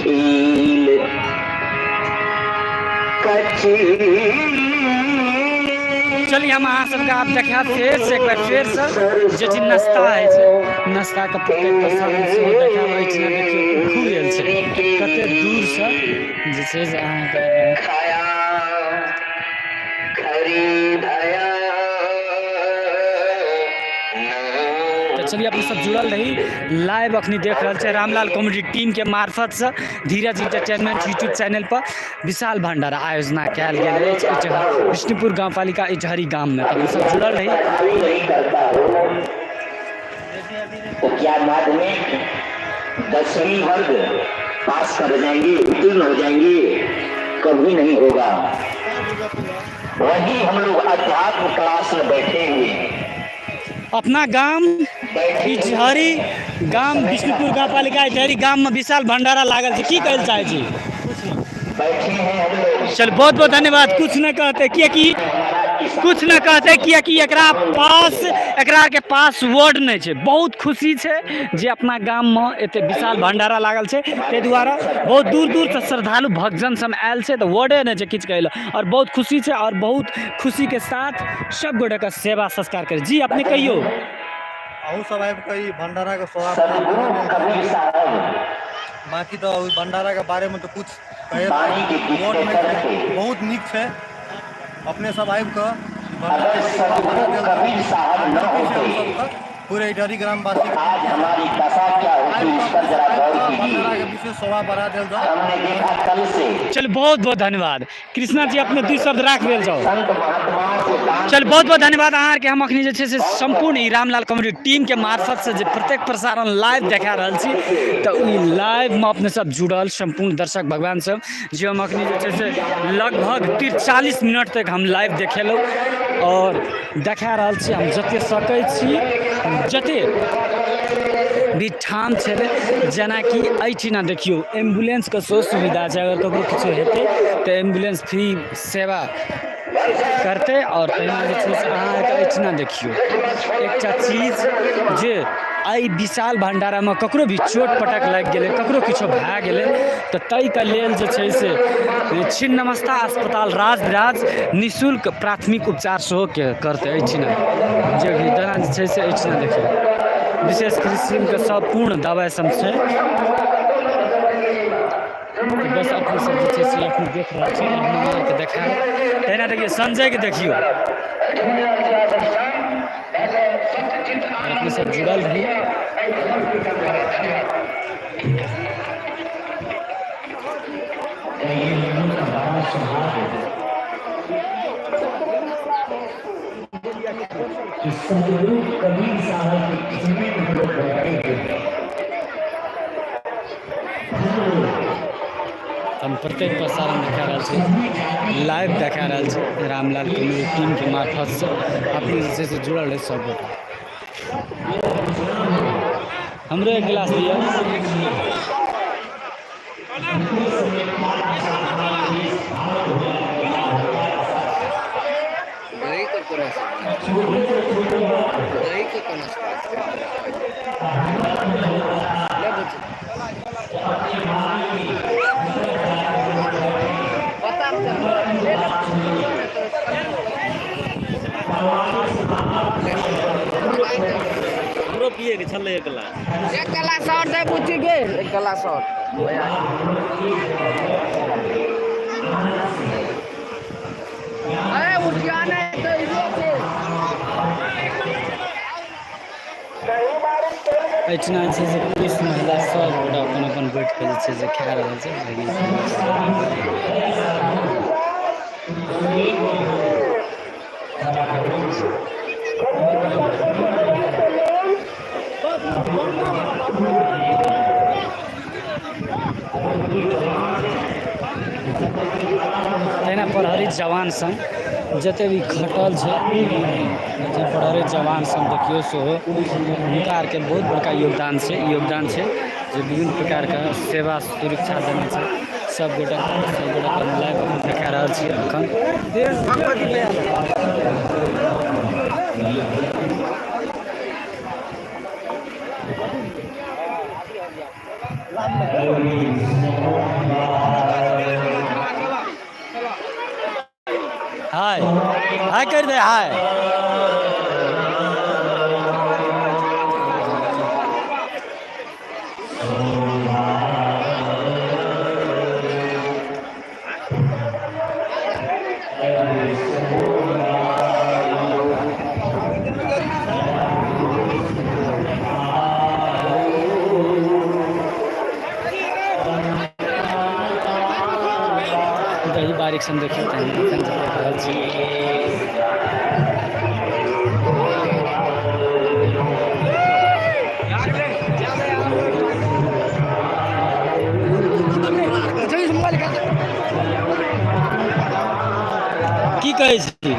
चलिए, हम अहाँ सबके आब देखायब फेरसँ एक बार फेरसँ जे चीज नाश्ता होइ छै, नाश्ताके प्रत्येक प्रसाद सेहो देखायब। एहिठिना देखियौ, खूब आयल छै कते दूरसँ जे छै से अहाँके। तऽ चलिए, अपने सब जुड़ल रही। लाइव अखनी देख रहल छै रामलाल कॉमेडी टीम के मार्फत से धीरज इंटरटेनमेंट यूट्यूब चैनल पर विशाल भंडारा आयोजना कयल गेल अछि विष्णुपुर गाँवपालिका इटहरी गाममे। तऽ अपने सब जुड़ल रही। तो क्या माध्यमिक 10वीं वर्ग पास कर जाएंगे, उत्तीर्ण हो जाएंगे? कभी नहीं होगा। वही हम लोग अध्यात्म क्लास में बैठे हुए हैं। अपना गाम इटहरी गाम, विष्णुपुर गाँवपालिका इटहरी गाममे विशाल भंडारा लागल छै, की कहै लए चाहै छी? बैठे हैं हम लोग। चल, बहुत बहुत धन्यवाद। कुछ न कहते, कियाकि कुछ न कहते, कियाकि एकरा पास, एकरा के पास वर्ड नहि छै। बहुत खुशी छै जे अपना गाममे एते विशाल भंडारा लागल छै, ताहि दुआरे बहुत दूर दूरसँ श्रद्धालु भक्तजन सब आयल छै, तऽ वर्डे नहि छै किछु कहै लए। आओर बहुत खुशी छै आओर बहुत खुशीके साथ सब गोटेके सेवा सत्कार करै जी। अपने कहियौ। अहूँ सब आबि कऽ ई भंडाराके स्वाद। सदगुरु कबीर साहब बाकी तऽ ओहि भंडाराके बारेमे तऽ कुछ कहै वाणी के वर्ड नहि विश्लेषण छै। थे। बहुत नीक छै। अपने सब आबि कऽ ई अगर भंडाराके शोभा बढ़ा सदगुरु देल। कबीर साहब न विनती छै होते हम सबके, पूरे इटहरी ग्रामवासी तो आज हमारी दशा क्या होती, आबि इस कऽ पर जरा आबि गौर कऽ भंडाराके कीजिए। विशेष शोभा बढ़ा देल जाउ। हमने देखा कल से चल, बहुत बहुत धन्यवाद कृष्णा जी। अपने दू शब्द राख देल जाओ। संत महात्माओं को दान चल, बहुत बहुत धन्यवाद अहाँके। हम अखनी जे छै से सम्पूर्ण ई रामलाल कॉमेडी टीमके मार्फतसँ जे प्रत्येक प्रसारण लाइव देखा रहल छी, तऽ ई लाइवमे अपने सब जुड़ल सम्पूर्ण दर्शक भगवान सब, जे हम अखनी जे छै से लगभग 43 मिनट तक हम लाइव देखेलहुँ आओर देखा रहल छी। हम जते सकै छी, जते भी ठाम छलै, जेनाकि एहिठिना देखियौ, एम्बुलेंसके सेहो सुविधा छै। अगर ककरो किछो हेतै तऽ एम्बुलेंस फ्री सेवा करतै। आओर तहिना जे छै से अहाँके एहिठिना देखियौ एकटा चीज, जे एहि विशाल भण्डारामे ककरो भी चोट पटक लागि गेलै, ककरो किछो भए गेलै, तऽ ताहिके लेल जे छै से छिन्नमस्ता अस्पताल राजविराज निःशुल्क प्राथमिक उपचार सेहो करतै एहिठिना। जे भी जेना जे छै से एहिठिना देखियौ, विशेष किसिमके सब पूर्ण दबाइ सब छै। बस अपने सब जे छै से एखन देख रहल छी, हम अहाँके देखायब। तहिना देखियौ, संजयके देखियौ। अपने सब जुड़ल रही। सदगुरु कबीर साहब के खेमे में हम लोग बैठे हुए हैं। हम प्रत्येक प्रसारण देखा रहल छी, लाइव देखा रहल छी रामलाल कॉमेडी टीमके मार्फतसँ। अपने जे छै से जुड़ल रहै सब गोटा। हमरो एक गिलास दिअ। हमरो पियैके छलै एक गिलास। एक गिलास और दे बुच्ची गे, एक गिलास और। एहिठिना जे छै से पुरुष महिला सब गोटा अपन अपन बैठ कऽ जे छै से खा रहल छै। तहिना प्रहरी जवान सन जते भी खटल छै, जे प्रहरी जवान सन देखियौ सेहो हुनका आरके बहुत बड़का योगदान छै जे विभिन्न प्रकारके सेवा सुरक्षा देने छै। सब गोटाके लाइव देखा रहल छी एखन। हाय हाय कर दे हाय। दही बारीक सन देखियौ तहन एखन जे देख रहल छी। की कहै छी?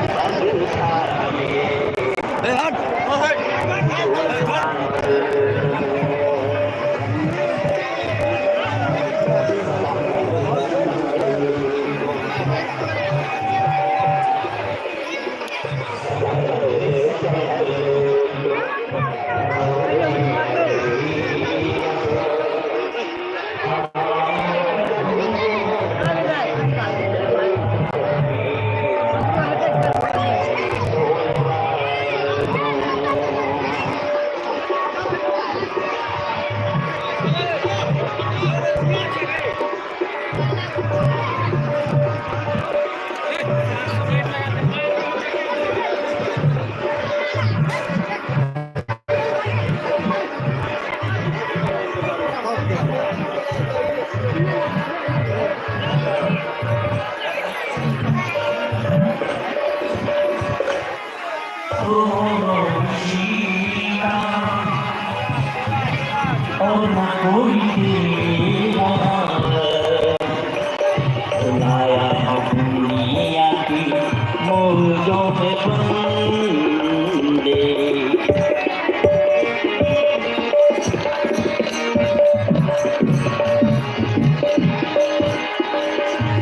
और न कोई तेरा, लाया है दुनिया की मौजों में बंदे।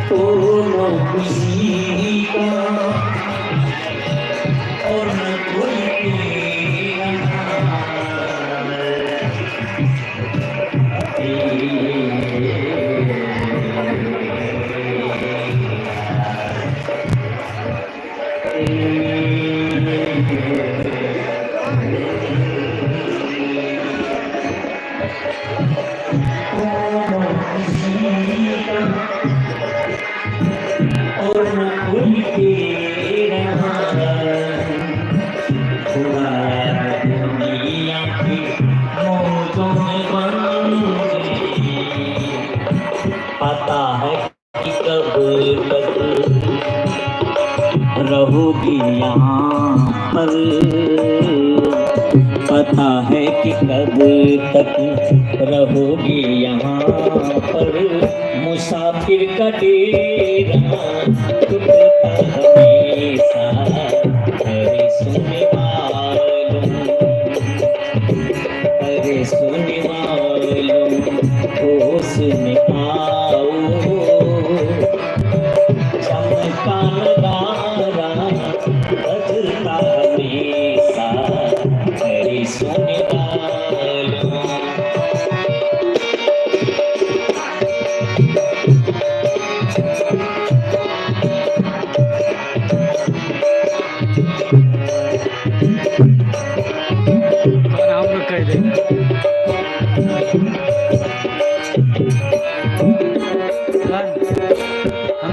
तो न खुशी का और न कोई तेरा। और न कोई तेरा, छुड़ाया दुनिया की मौजों में बंदे। पता है कि कब तक रहोगी यहाँ पर, पता है कि कब तक रहोगी यहाँ पर। मुसाफिर का डेरा टूटता हमेशा। अरे सुनने वालों, अरे सुनने वालों, होश में आओ। चमका नगारा बजता हमेशा। अरे सुनने वालों। और हमरो कहि दे। हमरो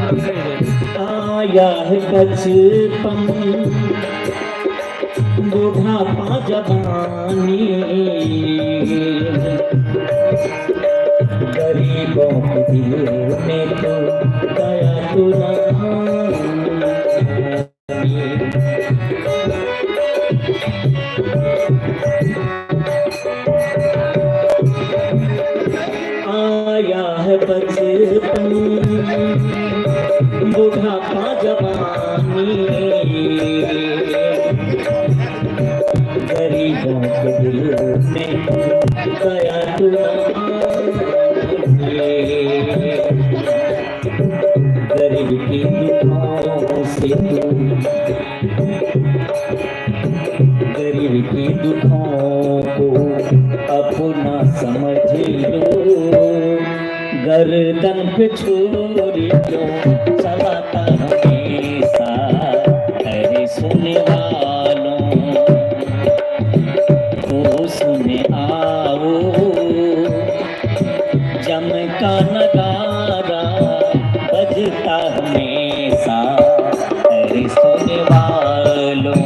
कहि दे। आया। आया है बचपन बुढ़ापा जवानी, गरीबों के दिल में तो दया तू आया है बचपन बुढ़ापा जवानी, गरीबों के दिल में दया तू गरीब के दुखों से तू, गरीब के दुखों को अपना समझ लो, गर्दन पे छुरी क्यों चलाता हमेशा। अरे सुनने वालों को सुने आओ, जम का नगारा बजता हमेशा। अरे सुनने वालों।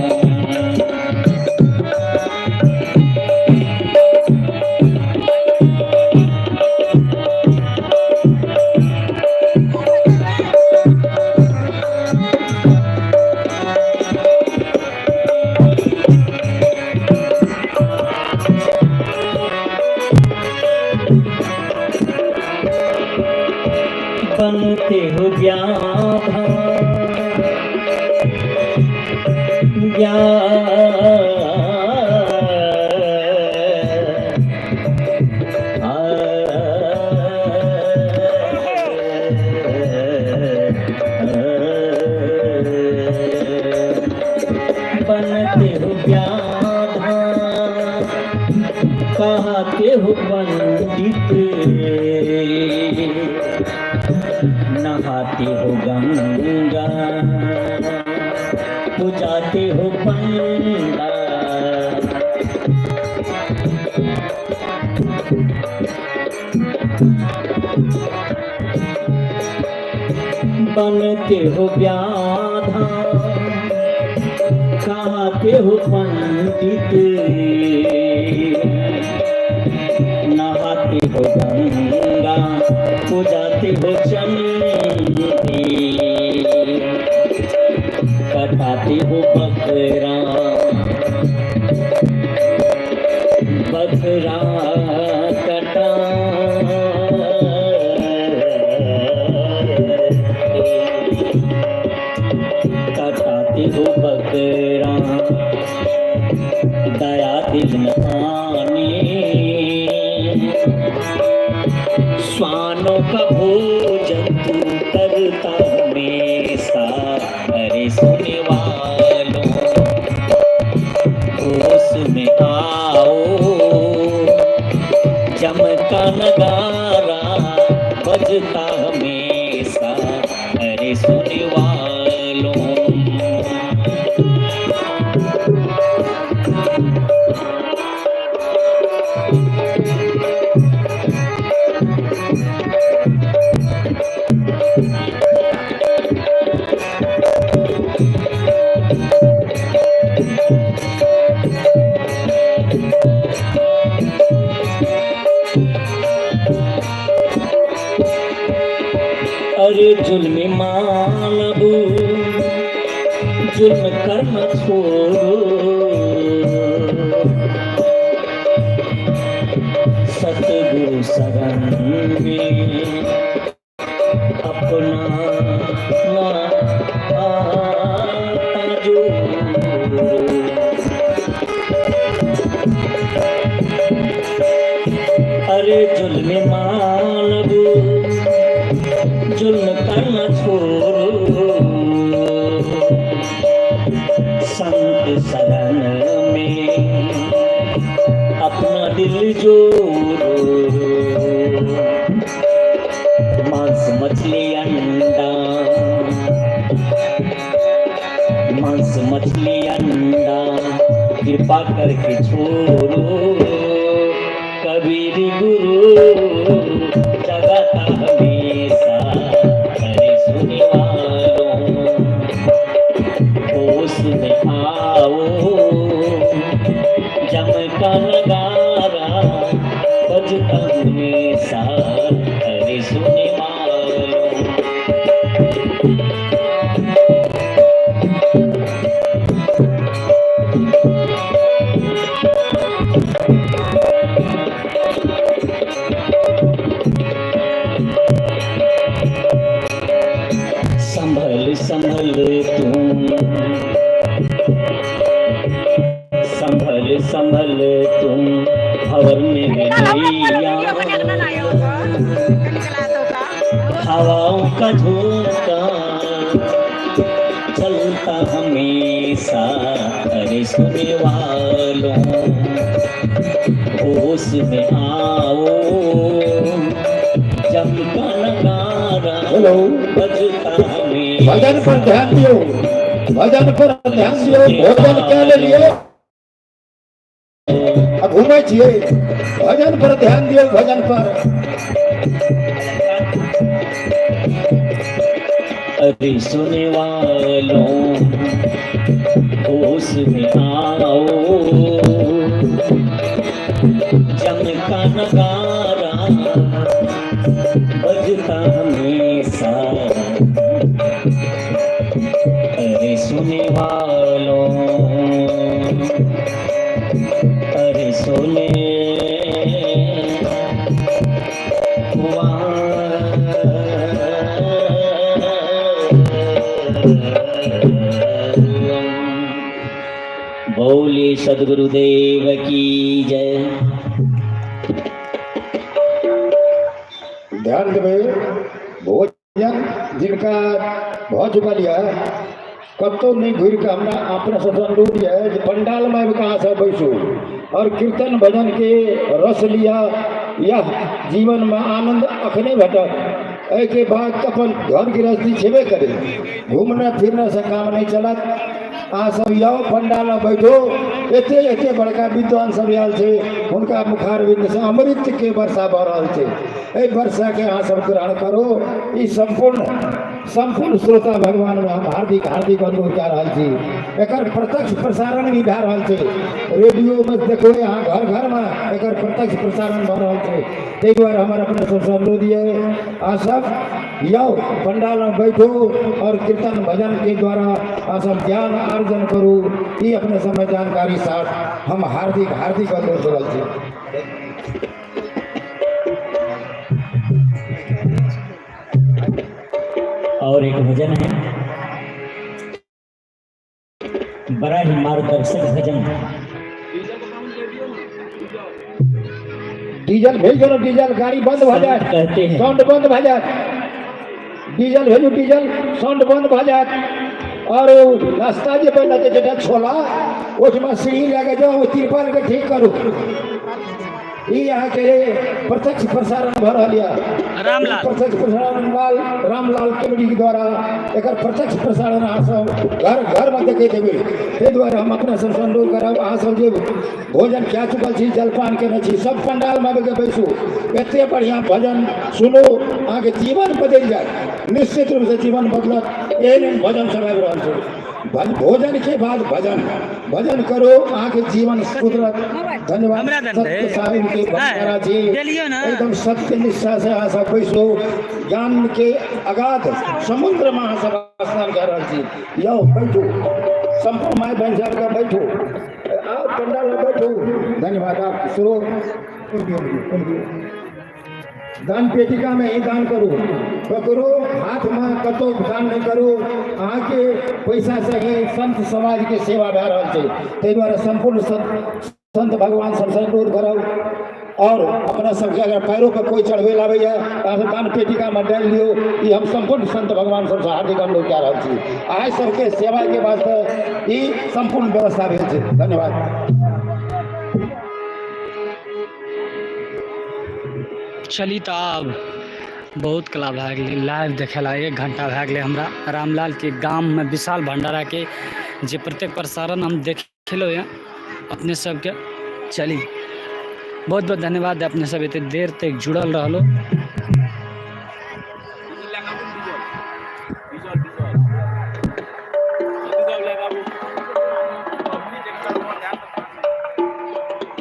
बनते हो व्याधा बनते हो व्याधा कहते हो पंडित, नहाते हो गंगा पूजाते हो पंडा। बनते हो व्याधा कहते हो पंडित, नहाते हो गंगा पूजाते हो चंडी, कटाते हो बकरा बकरा कटा, कटाते हो बकरा दया दिल में आने, स्वानों का भोजन तू करता हमेशा। अरे सुनने वालों होश में आओ, जम का नगारा बजता हमेशा। अरे सुनने वालों। अरे जुल्म मानव जुल्म कर्म छोड़ो, सतगुरु शरण में अपना नाता जोड़ो। अरे जुल्म मानव जुल्म करना छोड़ो, संत शरण में अपना दिल जोड़ो। मांस मछली अंडा, मांस मछली अंडा कृपा करके छोड़ो, कबीर गुरु जगाता हमेशा। अरे सुनने वालों बजता हमेशा। अरे सुने वालों, संभल संभल तू, संभल संभल तुम भंवर में नैया, हवाओं का झोंका चलता हमेशा। अरे सुनने वालों, होश में आओ, जम का नगारा हेलो। बजता हमेशा। भजन पर ध्यान दियो, भजन पर ध्यान दियो। भोजन कए लेलियै आ घूमै छियै? भजन पर ध्यान दियौ, भजन पर। अरे सुनने वालों, होश में आओ, जम का नगारा बजता हमेशा। अरे सुनने वालों, अरे सुने बोले सदगुरुदेव की जय। ध्यान देबै, भोजन जिनका भऽ चुकल यऽ, कतहु नहि घुरि कऽ हमरा अपना सबसँ अनुरोध यऽ जे पंडालमे आबि कऽ अहाँ सब बैसू और कीर्तन भजन के रस लिअ। यह जीवनमे आनन्द अखने भेटत। एहिके बाद तऽ अपन घर गृहस्थी छेबे करै, घूमना फिरना से काम नहि चलत। अहाँ सब आउ, पंडालमे बैठो। एते एते बड़का विद्वान सब आयल छै, हुनका मुखारविंद से अमृत के वर्षा भऽ रहल छै। एहि वर्षाके अहाँ सब ग्रहण करू। ई सम्पूर्ण सम्पूर्ण श्रोता भगवानमे हम हार्दिक हार्दिक अनुरोध कए रहल छी। एकर प्रत्यक्ष प्रसारण भी भए रहल छै। रेडियोमे देखबै अहाँ, घर घरमे एकर प्रत्यक्ष प्रसारण भऽ रहल छै। ताहि दुआरे हमर अपने सबसँ अनुरोध यऽ, अहाँ सब आउ, पंडालमे बैठू और कीर्तन भजन के द्वारा अहाँ सब ज्ञान अर्जन करू। ई अपने सबमे जानकारी साथ हम हार्दिक हार्दिक अनुरोध रहल छी। और एक भजन है, बड़ा ही मार्गदर्शक भजन। डीजल भेज दो, डीजल, गाड़ी बंद भऽ जायत। कहते हैं। साउंड बंद भऽ जायत। डीजल भेजू, डीजल, साउंड बंद भऽ जायत। और ओ नाश्ता जे बनल छै, जेटा छोला, ओहिठमा सीढ़ी लए कऽ जाउ, ओ तिरपाल के ठीक करू। ई अहाँके प्रत्यक्ष प्रसारण भऽ रहल यऽ। रामलाल। प्रत्यक्ष प्रसारण लाल रामलाल कमेडी के द्वारा एकर प्रत्यक्ष प्रसारण अहाँ सब घर घरमे देखैत हेबै। ताहि दुआरे हम अपना सबसँ अनुरोध करब, अहाँ सब जे भोजन कए चुकल छी, जलपान केने छी, सब पंडालमे आबि कऽ बैसू। एते बढ़िआँ भजन सुनू, अहाँके जीवन बदलि जायत, निश्चित रूपसँ जीवन बदलत। एहन एहन भजन सब आबि रहल छै। भोजन के बाद भजन, भजन करो, अहाँके जीवन सुधरत। धन्यवाद। हमरा दन सत्य दे। साहिब के भंडारा जी। देलियौ ने। एकदम सत्य निष्ठा से अहाँ सब बैसू। ज्ञान के अगाध समुद्र में अहाँ सब स्नान कर रहल छी। यौ बैठू, सम्पूर्ण माय बहन सबके बैठू, आओ पंडाल में बैठू। धन्यवाद। आप शुरू। दान पेटिका में ही दान करू, ककरो हाथ में कतौ दान नहि करू। अहाँके पैसा से ही संत समाज के सेवा भए रहल छै। ताहि दुआरे सम्पूर्ण संत संत भगवान सबसँ अनुरोध करब और अपना सबके अगर पैरों पर कोई चढ़बै लाबैए तऽ अहाँ सब दान पेटिकामे डालि दियौ। ई हम सम्पूर्ण संत भगवान सबसँ हार्दिक अनुरोध कए रहल छी। अहाँ सबके सेवाके वास्ते ई सम्पूर्ण व्यवस्था भेल छै। धन्यवाद। चली तऽ आब बहुत कला भए गेलै। लाइव देखेला 1 घंटा भए गेलै हमरा। रामलालके गाममे विशाल भंडाराके जे प्रत्येक प्रसारण हम देखेलहुँ यऽ अपने सबके। चली, बहुत बहुत धन्यवाद, अपने सब एते देर तक जुड़ल रहलो।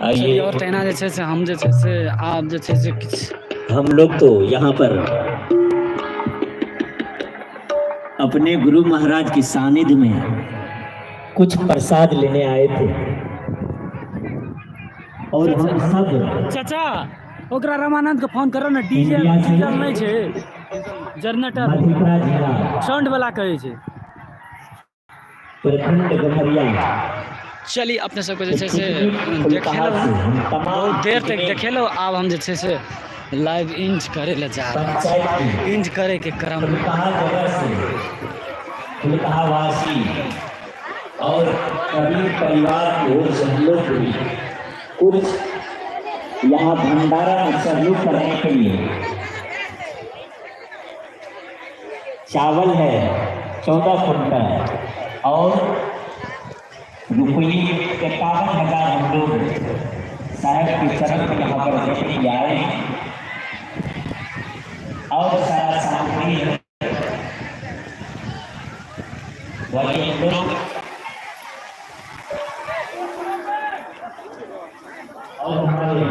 आइए। और तहिना जे जे छै से हम जे छै से आब जे छै से किछु हम लोग तो यहाँ पर अपने गुरु महाराज के सानिध्य में कुछ प्रसाद लेने आए थे और हम सब चाचा, ओकरा रामानंद के फोन करो ने। डीजल इंडिया से डीजल नहि छै, जनरेटर मधेपुरा जिला, साउंड वाला कहै छै। प्रखंड गमरिया। चली, अपने सबके जे छै से फुलकहा देखेलहुँ से हम तमाम बहुत देर तक जितने देखेलहुँ। आब हम जे छै से लाइव इंज करे लए जा रहल छी। पंचायत की इंज करे के क्रम फुलकहा जगह से फुलकहावासी और कबीर परिवार की ओर से हम लोग भी कुछ यहाँ भंडारा में सहयोग करने के लिए चावल है 14 कुंटल और रुपये 51,000 हम लोग साहब के चरण में यहाँ पर देने के आए हैं और सारा सामग्री है वही हम लोग और हमारे